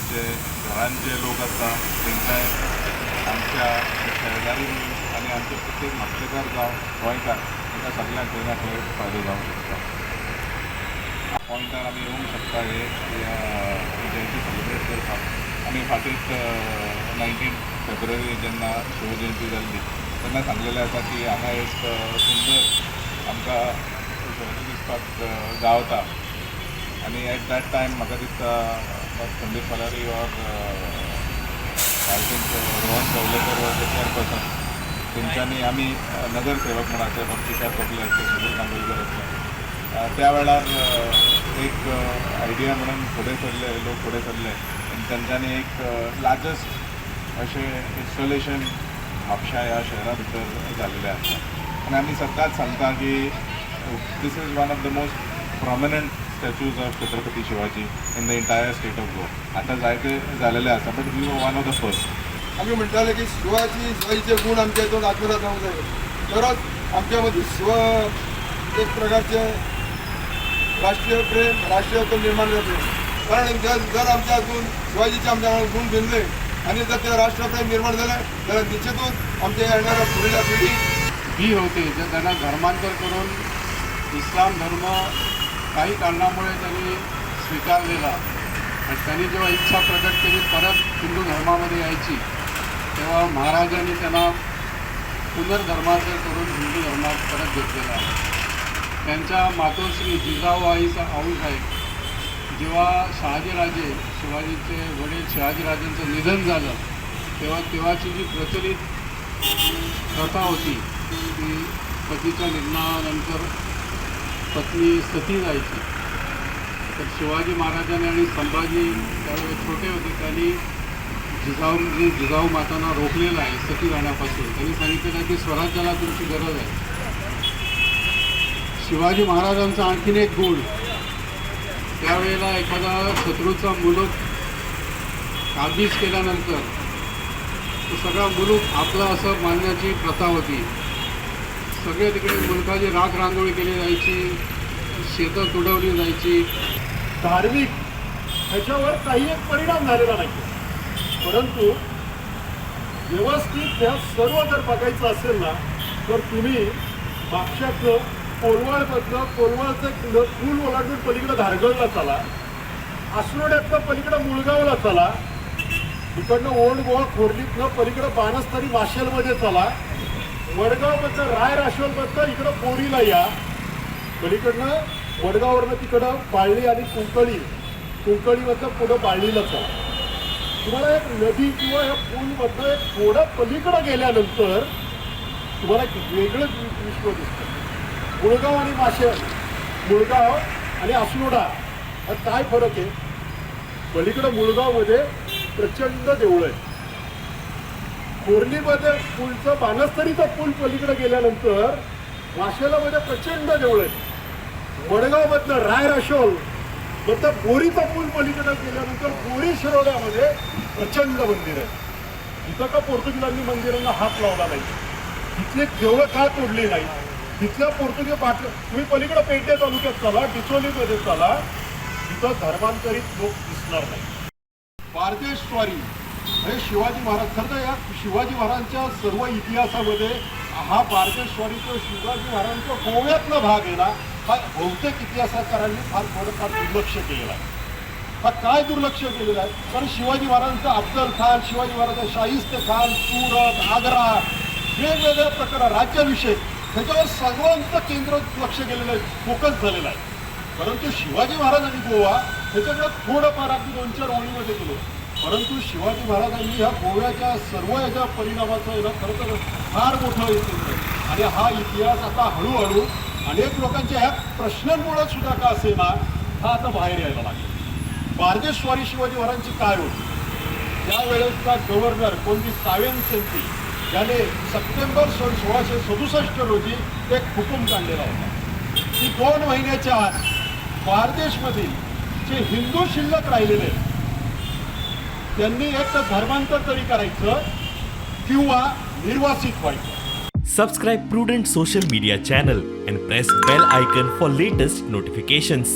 आमचे घरान जे लोक आसा तांकांय, आमच्या शेजारी आनी आमचे प्रत्येक म्हापशेकार जावं गोंयकार, तांकां सगल्यांक खंय ना खंय फायदो जावंक शकता. पॉयंटार आमी येवंक शकता हे ही जयंती सेलिब्रेट करपाक. आमी फाटींच 19 फेब्रुवारी जेन्ना शिवजयंती जाल्ली तेन्ना सांगलेलें आसा की हांगा एक सुंदर आमकां शिवाजी दिसपाक गावता. आनी एट that time म्हाका दिसता Sandeep फलारी or I think Rohan Kavlekar was the chairperson. तेंच्यांनी आमी नगरसेवक म्हूण आसले, तुषार कोपले आसले, सुधीर कांदोळकर आसले, त्या वेळार एक आयडिया म्हणून फुडें सरले, लोक फुडें सरले आनी तेंच्यांनी एक लार्जस्ट अशें इन्स्टॉलेशन म्हापशा ह्या शहरा भितर जाल्लें आसा. आनी आमी सदांच सांगता की this is one of the most prominent statues of Chhatrapati Shivaji in the entire state of Goa. आतां जायते जालेले आसा, but we one of the first. आमी म्हणटाले की शिवाजीचे गुण आमच्या हितून आत्मसात जावंक जाय, तरच आमच्या मदीं शिव एक प्रकारचे राष्ट्रीय प्रेम, राष्ट्रीयत्व निर्माण जातलें. कारण जर जर आमच्या हातून शिवाजीचे आमच्या गुण भिनले आनी जर ते राष्ट्रप्रेम निर्माण जालें जाल्यार निश्चितूच आमच्या येणाऱ्या फुडल्या पिढी बी होते, जे त्यांना धर्मांतर करून इस्लाम धर्म काही कारणामुळे त्यांनी स्वीकारलेला आणि त्यांनी जेव्हा इच्छा प्रकट केली परत हिंदू धर्मामध्ये यायची, तेव्हा महाराजांनी त्यांना पुनर्धर्मांतर करून हिंदू धर्मात परत घेतलेला आहे. त्यांच्या मातोश्री जिजाऊ आईचा आऊसाहेब, जेव्हा शहाजीराजे, शिवाजीचे वडील शहाजीराजांचं निधन झालं, तेव्हा तेव्हाची जी प्रचलित प्रथा होती की पतीच्या निधनानंतर पत्नी सती जायची, तर शिवाजी महाराजांनी आणि संभाजी त्यावेळी छोटे होते, त्यांनी जिजाऊ मातांना रोखलेलं आहे सती जाण्यापासून. त्यांनी सांगितलेलं आहे की स्वराज्याला तुमची गरज आहे. शिवाजी महाराजांचा आणखीन एक गुण, त्यावेळेला एखादा शत्रूचा मुलूक काबीज केल्यानंतर तो सगळा मुलूक आपला असं मानण्याची प्रथा होती. सगळे तिकडे मुलकाची राख रांगोळी केली जायची, शेतं तुडवली जायची. धार्मिक ह्याच्यावर काही एक परिणाम झालेला नाही, परंतु व्यवस्थित ह्या सर्व जर बघायचं असेल ना, तर तुम्ही म्हापशातलं कोलवळमधलं कोलवळचं एक पूल ओलांडून पलीकडं धारगळला चला, अस्नोड्यातनं पलीकडं मुळगावला चला, तिकडनं ओल्ड गोवा खोर्लीतनं पलीकडं बाणस्तारी माशेलमध्ये चला, वडगावमधनं राय राशोलमधनं इकडं बोरीला या, पलीकडनं वडगाववरनं तिकडं बाळ्ळी आणि कुंकळी, कुंकळीमधनं पुढं बाळ्ळीला चला. तुम्हाला एक नदी किंवा या पूलमधनं एक थोडं पलीकडं गेल्यानंतर तुम्हाला एक वेगळंच विश्व दिसतं. मुळगाव आणि माशेल, मुळगाव आणि अस्नोडा यात काय फरक आहे? पलीकडं मुळगावमध्ये प्रचंड देवळं आहे. खोर्लीमध्ये पूलचं, बाणस्तारीचा पूल पलीकडे गेल्यानंतर माशेलामध्ये प्रचंड देवळं आहे. वडगावमधलं राय राशोल मधलं बोरीचा पूल पलीकडे गेल्यानंतर बोरी शिरोड्यामध्ये प्रचंड मंदिर आहे. इथं का पोर्तुगीजांनी मंदिरांना हात लावला नाही? तिथले देवळं का तोडली नाही? तिथल्या पोर्तुगीज पाठ तुम्ही पलीकडे पेडणे तालुक्यात चला, डिचोलीमध्ये चला, तिथं धर्मांतरित लोक दिसणार नाही. बारदेशवारी हे शिवाजी महाराज, खरं तर या शिवाजी महाराजांच्या सर्व इतिहासामध्ये हा बारदेशवारी किंवा शिवाजी महाराजांचा गोव्यातला भाग आहे ना, हा बहुतेक इतिहासकारांनी फार थोडंफार दुर्लक्ष केलेला आहे. हा काय दुर्लक्ष केलेलं आहे? कारण शिवाजी महाराजांचा अफजल खान, शिवाजी महाराजांचा शाहिस्ते खान, सुरत, आग्रा, वेगवेगळ्या प्रकार राज्याभिषेक, ह्याच्यावर सर्वांचं केंद्र लक्ष गेलेलं आहे, फोकस झालेलं आहे. परंतु शिवाजी महाराज आणि गोवा ह्याच्याकडे थोडंफार अगदी दोन चार ओळीमध्ये गेलो. परंतु शिवाजी महाराजांनी ह्या गोव्याच्या सर्व याच्या परिणामाचं आहे ना, खरं तर फार मोठं हे केंद्र आहे. आणि हा इतिहास आता हळूहळू अनेक लोकांच्या ह्या प्रश्नांमुळे सुद्धा का असेना, हा आता बाहेर यायला लागला. बारदेशवारी शिवाजी महाराजांची काय होती? त्यावेळेसचा गव्हर्नर कोणती सावेन सेंती, याने सप्टेंबर 1667 रोजी एक हुकूम काढलेला होता की 2 महिन्याच्या आत बारदेशमधील जे हिंदू शिल्लक राहिलेले आहेत, त्यांनी एक तर धर्मांतर तरी करायचं किंवा निर्वासित व्हायचं. Subscribe Prudent Social Media channel and press bell icon for latest notifications.